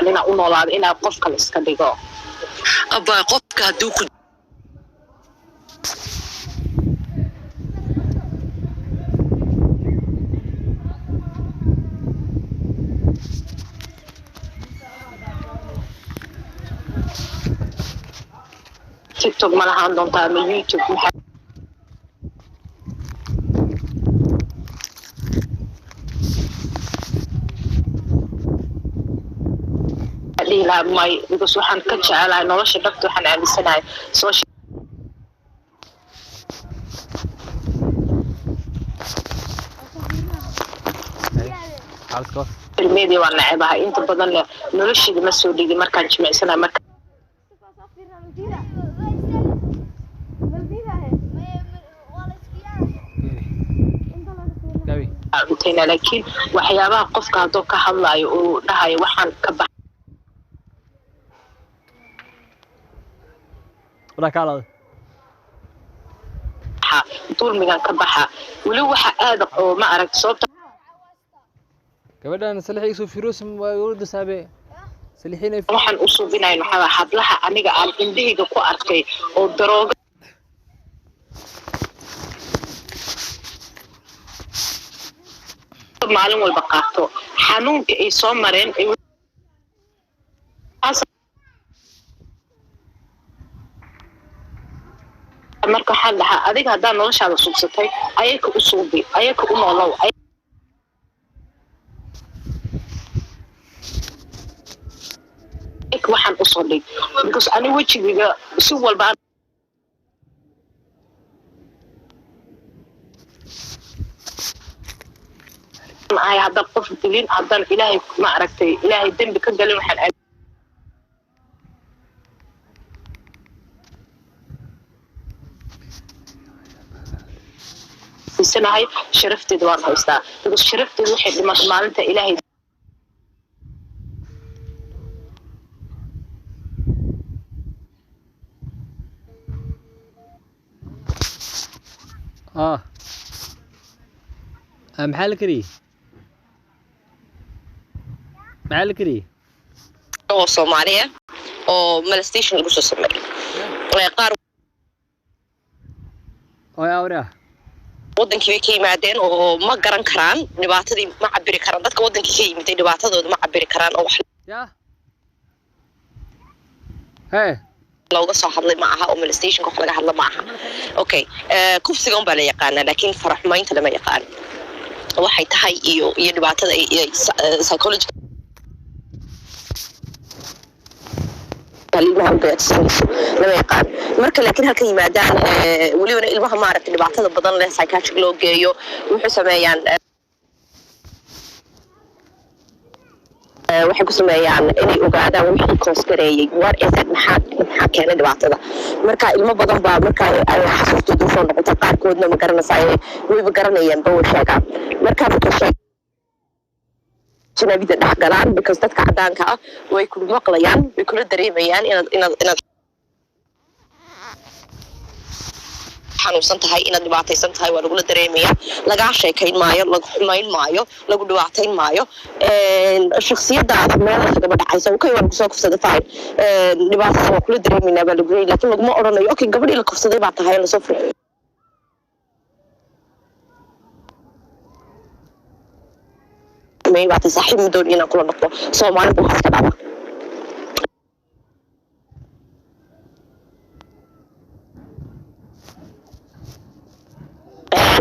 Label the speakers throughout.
Speaker 1: Inaa u noolaado inaa qof kale iska dhigo.
Speaker 2: Abaa, qofka hadduu ku
Speaker 1: TikTok ma lahaan doontaa ama YouTube? Maxaa dhihi lahaa? May, because waxaan ka jecelahay nolosha dhabta. Waxaan aaminsanahay social
Speaker 3: Xaalad
Speaker 1: media waan necebahay. Inta badanna nolosheeda ma soo dhigin markaan jimicsanahay marka.
Speaker 3: Gabi.
Speaker 1: Cuntayna, laakiin waxyaabaha qofka hadduu ka hadlayo uu dhahayo waxaan ka
Speaker 3: Wadaa kaalada.
Speaker 1: Baxa dulmigan ka baxa weli waxa aada oo ma aragta sababta.
Speaker 3: Gabadhan salixii soo firoos waa warda saabe salixiin ay.
Speaker 1: Waxaan u suubinayn waxaa waay hablaha aniga aan indhahayga ku arkay oo darooga maalin walba qaato, xanuunka ay soo mareen ay. Marka waxaan dhahaa, adiga haddaa noloshaada suubsatay, ayaka u suubi, ayaka u noolow, ayaka waxaan usoo dhig, because ani wejigayga si walba aan ahay, haddaan qof dilin, haddaan Ilaahay ma aragtay Ilaahay dembi ka galin, waxaan aaminsanahay sharafteeda waan haystaa, because sharafteeda waxay dhimatay maalinta Ilaahay.
Speaker 3: Ah, maxaa la kariyey? Maxaa la kariyey?
Speaker 4: Oo Soomaaliya oo molestation lagu soo sameeyey qaar
Speaker 3: Oy awra.
Speaker 4: Wadankii bay ka yimaadeen oo ma garan karaan dhibaatadii, ma cabiri karaan. Dadka wadankii ka yimiday dhibaatadooda ma cabiri karaan oo wax
Speaker 3: Ya hee.
Speaker 4: Looga soo hadlay ma aha oo molestationka wax laga hadla ma aha. Okay, kufsiga un baa la yaqaanaa, laakiin faraxumaynta lama yaqaan waxay tahay iyo dhibaatada iyo psychological ilmaha u gaadhsiinayso lama yaqaan. Marka laakiin halkan yimaadaan, welibana ilmaha maaragtay dhibaatada badan leh psychiatric loo geeyo, wuxuu sameeyaan waxay ku sameeyaan inay ogaadaan wixii cause gareeyay. What is it? Maxaa keenay dhibaatada? Marka ilmo badan baa marka ay xasuustooda usoo noqoto, qaarkoodna ma garanaysaa, wayba garanayaanba, way sheegaan. Marka markay sheeg ajnabida dhex galaan, because dadka cadaanka ah way kula maqlayaan, way kula dareemayaan inaad xanuunsan tahay, inaad dhibaataysan tahay waa lagula dareemaya. Lagaa sheekayn maayo, lagu xumayn maayo, lagu dhibaatayn maayo. Shakhsiyadaada meel kagama dhacayso. Okay, waa lagu soo kufsaday, fine, dhibaatada waa kula dareemaynaa baa lagu leeyahay, laakiin laguma odhanayo, okay, gabadhii la kufsaday baa tahay lasoo furxumay baa tahay, saaxiib ma dooni inaan kula noqdo. Soomaalida waxaas ka dhacda.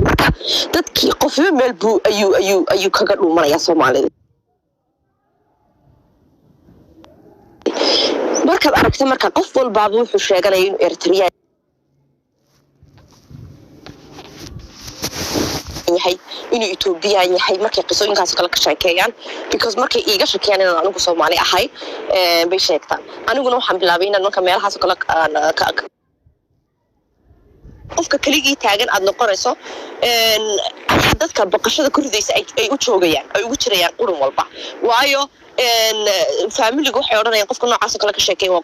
Speaker 4: Marka dadkii qofba meel buu ayuu kaga dhuumanayaa. Soomaalida markaad aragta, marka qof walbaaba wuxuu sheeganaya inuu Eritrean yahay, inuu Ethiopian yahay, markay qisooyinkaas kale ka sheekeeyaan, because markay iiga shekeeyaan inaan anigu Soomaali ahay bay sheegtaan. Aniguna waxaan bilaabay inaan marka meelahaas oo kale aan qofka keligii taagan aad noqonayso ayaa dadka baqashada ku ridaysa ay u joogayaan, ay ugu jirayaan qurun walba. Waayo, faamiligu waxay odhanayaan qofka noocaas oo kale ka sheekeeya waa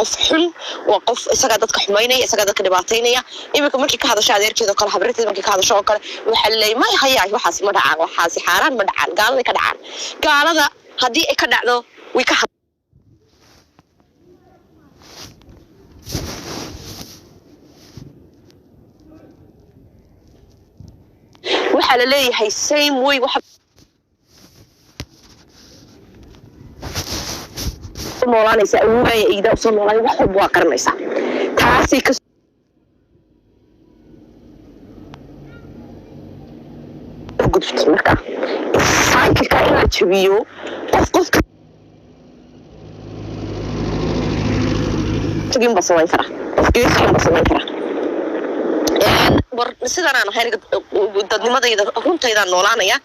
Speaker 4: qof xun, waa qof isagaa dadka xumaynaya, isagaa dadka dhibaataynaya. Iminka markii ka hadasho adeerkeeda oo kale, habreerteeda markii ka hadasho oo kale, waxaa laleeyahay, may hayaa, waxaasi ma dhacaan, waxaasi xaaraan ma dhacaan, gaalada ka dhacaan. Gaalada haddii ay ka dhacdo way ka Waxaa la leeyahay same way waxa noolaanaysa awoogaya iidaa usoo noolaanay, wax walba waa qaranaysaa, taasay ka gudubtay. Marka cycle-ka in la jabiyo, qof qofka tagin ba samayn kara, qof geesigan ba samayn kara. War sidaan aan ahay dadnimadayda runtaydaan noolaanaya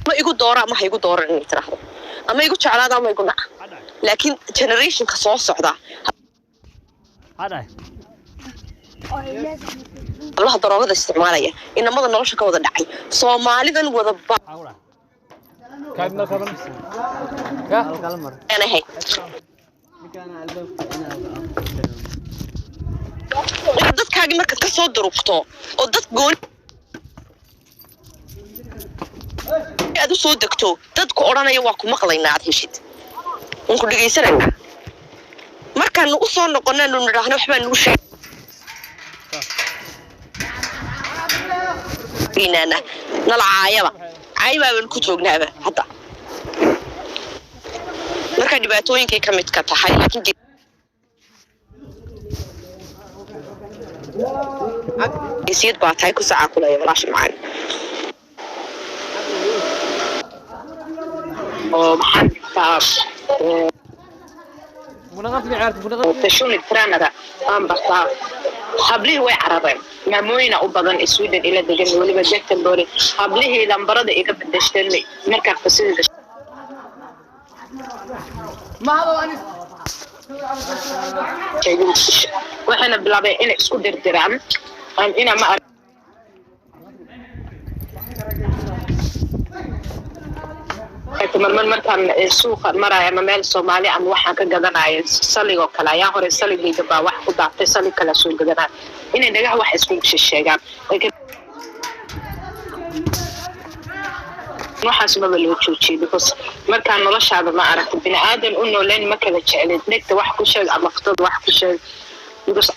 Speaker 4: ama igu doora ama ha igu dooran inay tiraahdo, ama igu jeclaada ama igu naca, laakiin generationka soo socda.
Speaker 3: Hadhay.
Speaker 4: Hablaha daroogada isticmaalaya, inamada nolosha ka wada dhacay, Soomaalidan wada
Speaker 3: Maxaa ku dhacay? Kaadna kaban. Ya?
Speaker 4: baanahay. Dadkaagii markaad ka soo durugto oo dad gooni aad u soo degto, dadku odhanaya waa ku maqlaynaa, aad heshid waan ku dhegaysanaynaa. Markaanu u soo noqonaynu nidhaahno waxbaa nugu sheegaynaana nala caayaba, caaybaabanu ku joognaaba hadda. Marka dhibaatooyinkay ka mid ka tahay, laakiin geesiyad baa tahay ku sacaa kulaya walaasha macaan.
Speaker 1: Oo maxaan dhigtaa?
Speaker 3: Munaqaf li ciyaarta munaqaf.
Speaker 1: Personlig tränare aan bartaa. Hablihii way carareen, maamooyina u badan ee Sweden ila degan, weliba Gothenburg. Hablihii lambarada iga bedeshteen markaa qisadii sheegay, waxayna bilaabeen inay isku dirdiraan ina ma aragtay. Marmar markaan suuqa maraayo ama meel Soomaali ama waxaan ka gadanayo saligoo kale, ayaa hore saligayga baa wax ku daaftay, salig kale soo gadanaya, inay dhagaha wax isku sheegaan. Laakiin waxaas maba loo joojiyay, because markaa noloshaada ma aragtay bini aadan u nooleyn ma kala jeclid, dhegta wax ku sheeg ama aftada wax ku sheeg, because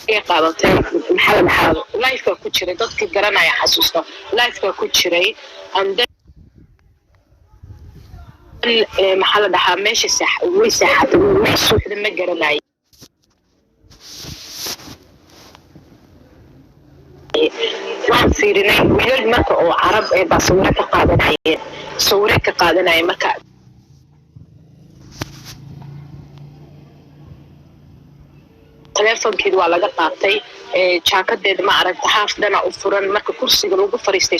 Speaker 1: ay qaadatay. Maxaa la dhahaa, lifeka ku jiray, dadka garanaya xasuusto lifeka ku jiray. And then maxaa la dhahaa, meesha seex way seexatay, way suuxda, ma garanayo. Waan fiirinay wiilal marka oo Carab eh baa sawiro ka qaadanayeen, sawiro ka qaadanaya. Marka telefonkeeda waa laga qaatay, jaakadeeda ma aragta haaf dhana u furan, marka kursiga lagu fariistay.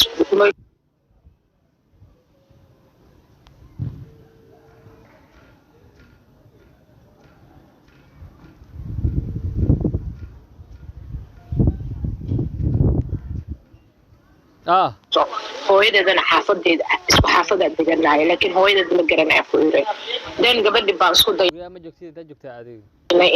Speaker 1: Hooyadeedana xaafadeeda isku xaafadaa deganaya, laakiin hooyadeeda ma garanaya ku iri. Then gabadhi baan isku day
Speaker 3: Guryaha ma joogtid? Intaa joogtaa adiga?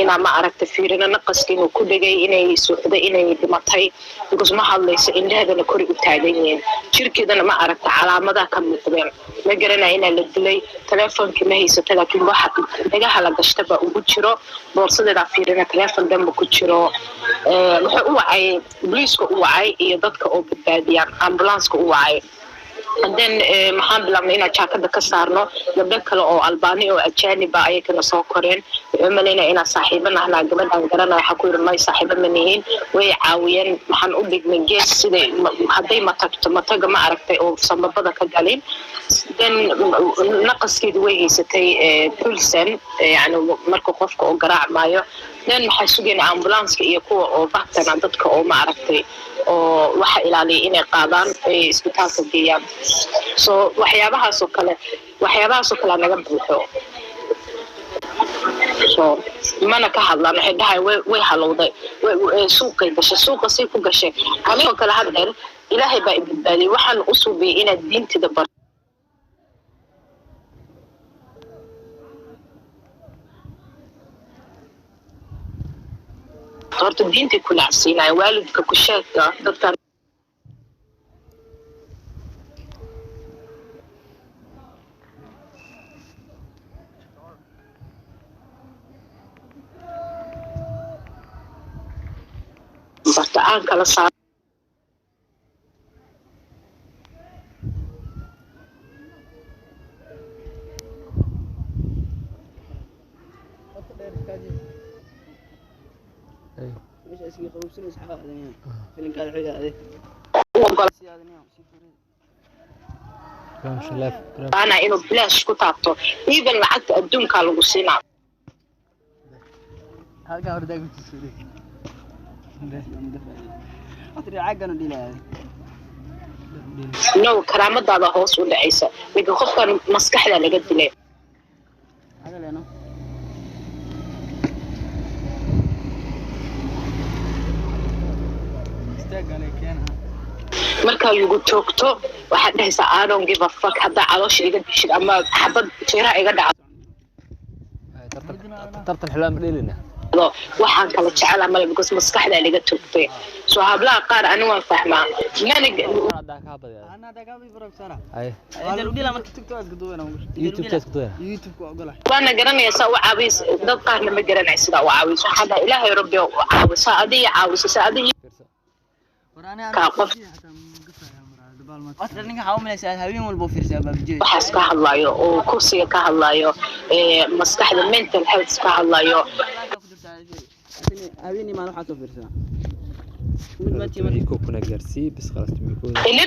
Speaker 1: Inaa ma aragta fiirino naqaska inuu ku dhegay, inay suuxday, inay dhimatay, because ma hadlayso, indhaheedana kori u taagan yihiin, jirkeedana ma aragta calaamadaha ka muuqdeen. Ma garanaya inaa la dilay. Telefonkii ma haysato, laakiin waxa dhagaha la gashta baa ugu jiro boorsadeedaa. Fiirina teleefon dhanba ku jiro. Wuxuu u wacay booliiska, u wacay iyo dadka oo badbaadiyaan, ambulanska u wacay. And then maxaan bilaabnay inaan jaakada ka saarno. Gabdho kale oo Albaani oo ajaaniba ayakana soo koreen. Wuxuu malaynaya inaan saaxiibo nahnaa, gabadhaan garanaya. Waxaa ku yidhi may, saaxiibo ma nihiin. Way caawiyeen, maxaan u dhignay gees siday hadday matagto mataga ma aragtay oo sambabada ka galin. Then naqaskeedu way haysatay, pulsen yani marka qofka oo garaac maayo. Then maxaa sugayna ambulanska iyo kuwa oo baktana, dadka oo ma aragtay oo waxa ilaaliya inay qaadaan ay isbitaalka geeyaan. So waxyaabahaas oo kale, waxyaabahaas oo kale naga buuxo. So mana ka hadlaan, waxay dhahay way halowday, suuqay gashay, suuqa say ku gashay. Anigoo kale haddeer Ilaahay baa i badbaadiyay. Waxaan u suubiyey inaad diintida barto. Horta diintay ku nacsiinaya waalidka ku sheegka dadkan. barto, aan kala saaro. Ogolaana inuu bilaash ku taabto, even lacagta adduunkaa lagu siinaa. No, karaamadaada hoos u dhacaysa laakiin qofkan maskaxda laga dilay. Marka lagu toogto waxaad dhahaysaa, "I don't give a fuck." Haddaa caloosha iga dishid ama xabad jeeraha iga dhacdo,
Speaker 3: Tartan xilwaan ma dheelina.
Speaker 1: Waxaan kala jecelaa male, because maskaxdaa laga toogtay. So hablaha qaar ani waan fahmaa mana.
Speaker 3: Haddaa kaa badiyaa. Ay, YouTube taas ku duwayna.
Speaker 1: Waana garanaya saa u caawis, dad qaarna ma garanaya sidaa u caawis. Waxaan dhahay, "Ilaahay rabbi u caawisa, adiga caawisa sa adiga kaa qof waxaas ka hadlayo oo kursiga ka hadlayo, maskaxda, mental health ka hadlayo."
Speaker 3: 11 kuna gaarsii bis, khalaas 11.